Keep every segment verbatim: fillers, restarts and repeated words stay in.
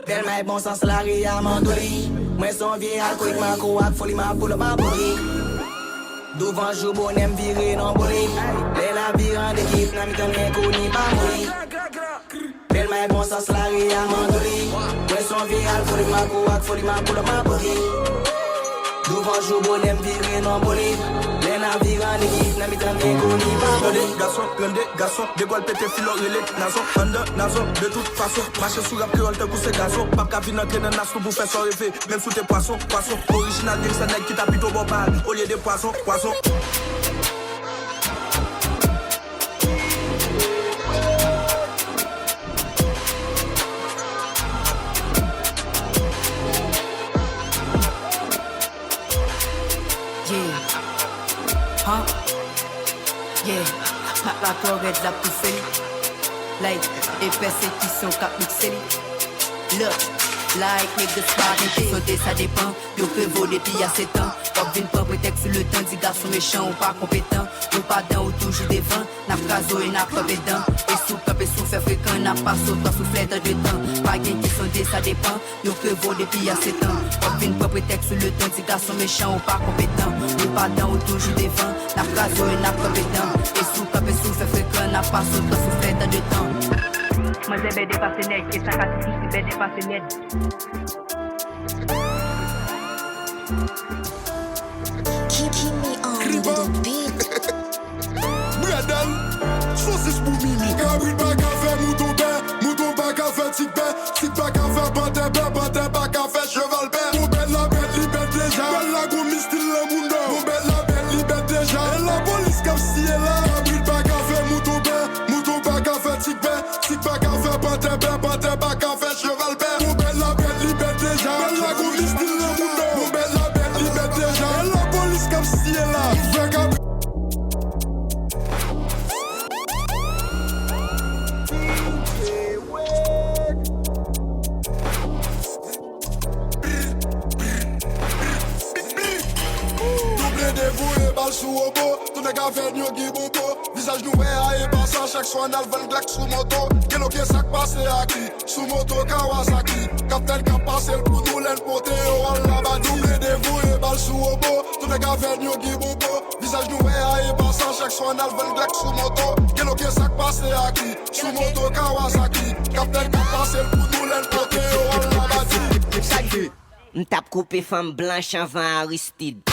Bèl may bon sans lari a mandoli. Mwen se yon vye alkolik, mako ak foli, ma pull up ma body. Douvan jou bonè m vire nan boli. Lè lavi an ekip nan mitan enkoni pa mouri. Bèl may bon sans lari a mandoli. Mwen se yon vye alkolik, mako ak foli, ma pull up ma body. Douvan jou bonè m vire nan boli. Lè lavi an ekip nan mitan enkoni pa mouri. Tande gason, tande gason, degòl pete filo rele nazon, anndan nazon, de tout fason. Mache sou rap kreyòl tankou se gazon. P ap ka vin antre nan nas nou pou fè sa w reve. Menm si w te pwason, pwason. Orijinal gangsta nèg ki ta pito ba w bal olye de pwazon, pwazon. Yeah. Huh? Yeah. Mak la twò rèd, l ap toufe l. Like, e pèsekisyon k ap mikse l. Look, like, niggas pa rete. Sote, sa depan. Yo krevo depi a sèt an. W ap vin pran pretèks sou letan, di gason mechan ou pa konpetan. Nou pa dan, ou toujou devan. N ap kraze w e n ap kanpe dan. E si w kanpe, si w fè frekan, n ap pase w twa souflèt an de tan. Pa gen kesyon de sa depan. Yo krevo depi a sèt an. W ap vin pran pretèks sou letan, di gason mechan ou pa konpetan. Nou pa dan, ou toujou devan. N ap kraze w e n ap kanpe dan. E si w kanpe, si w fè frekan, n ap pase w twa souflèt an de tan. Manzè bède pase nèg, e sa ka ti sousi bède pase nèg. Keep, keep me on the beat. Brèdèl, sosis pou mimi. Kabrit pa ka fè mouton bè, mouton pa ka fè tik bè, tik pa ka fè pantè bè, pantè pa ka fè cheval bè. Bon bèt la bèt, li bèt deja. Bèt la gon mistil nan mouda. Bon bèt la bèt, li bèt deja. E lapolis k ap siye la. Kabrit pa ka fè mouton bè, mouton pa ka fè tik bè, tik pa ka fè pantè bè, pantè pa ka fè cheval bè. Bon bèt la bèt, li bèt deja. Bèt la gon mistil nan mouda. Bon bèt la bèt, li bèt deja. E lapolis k ap siye la. Fè kabrit. Nou blende voye bal sou wobo. Tout nèg avè n yo gen bonbo. Vizaj nou wè a e pa sa, chak swa n al vann glak sou moto. Gen lo ke sa k pase a ki sou moto Kawasaki. Kaptèn k ap pase l pou nou lè n pote yo al labadi. Nou blende voye bal sou wobo. Tout nèg avè n yo gen bonbo. Vizaj nou wè a e pa sa, chak swa n al vann glak sou moto. Gen lo ke sa k pase a ki sou moto Kawasaki. Kaptèn k ap pase l pou nou lè n pote yo al labadi. Chak de M t ap koupe fanm blanch anvan Aristide.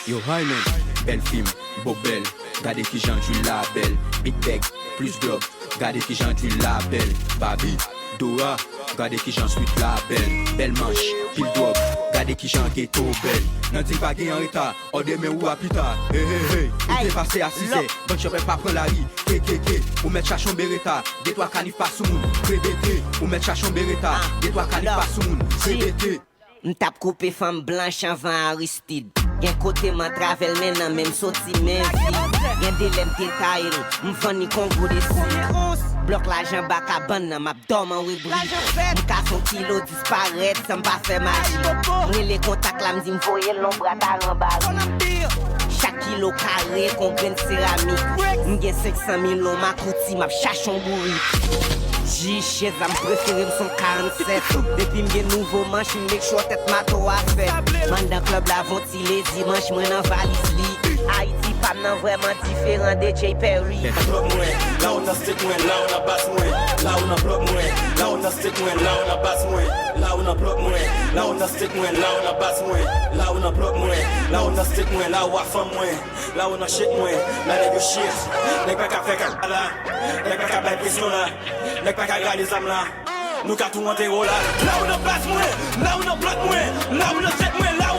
Yo, Hyman, bèl fim, bo bèl. Gade kijan Jul la bèl. Big bag, plis glòk. Gade kijan Jul la bèl. Babi, Dora, gade kijan swit la bèl. Bèl manch, pil dwòg. Gade kijan geto bèl. Nan di pa gen anreta. Ò demen ou a pita, hey, hey, hey. Ou te pase a sizè, bann chanpè pa pran lari, ke, ke, ke. Ou mèt chache yon bereta, de twa kanif pa sou moun, rebete. Ou mèt chache yon bereta, de twa kanif pa sou moun, rebete. M t ap koupe fanm blanch anvan Aristide. Gen kote m antrave l men nan men m soti men vid. Gen de lè m te taye l, m vann li kon gwo de sik. Blòk lajan ba kabann nan, m ap dòm an wibri. M kase yon kilo disparèt san m pa fè maji. M rele kontak la, m di m voye l nan bra taran bari. Chak kilo kare kon grenn seramik. M gen senk san mil lon makouti, m ap chache yon bourik. Ji chèz la m prefere m son karannsèt. Depi m gen nouvo manch, m make sure tèt mato a fèt. M anndan klèb la, Ti ledimanch mwen nan valiz li. Ayiti pa m nan vrèman diferan de Jay Perry. Blòk mwen, la ou nan stek mwen, la ou nan bas mwen. La ou nan blòk mwen, la ou nan stek mwen, la ou nan bas mwen. La ou nan blòk mwen, la ou nan stek mwen, la ou nan bas mwen. La ou nan blòk mwen, la ou nan stek mwen, la ou a fanm mwen. La ou nan chet mwen, la nèg yo chet. Nèg pa ka fè kaka la, nèg pa ka bay presyon la, nèg pa ka rale zam la. Nou ka tou antere w la. La ou nan bas mwen, la ou nan blòk mwen, la ou nan stek mwen, la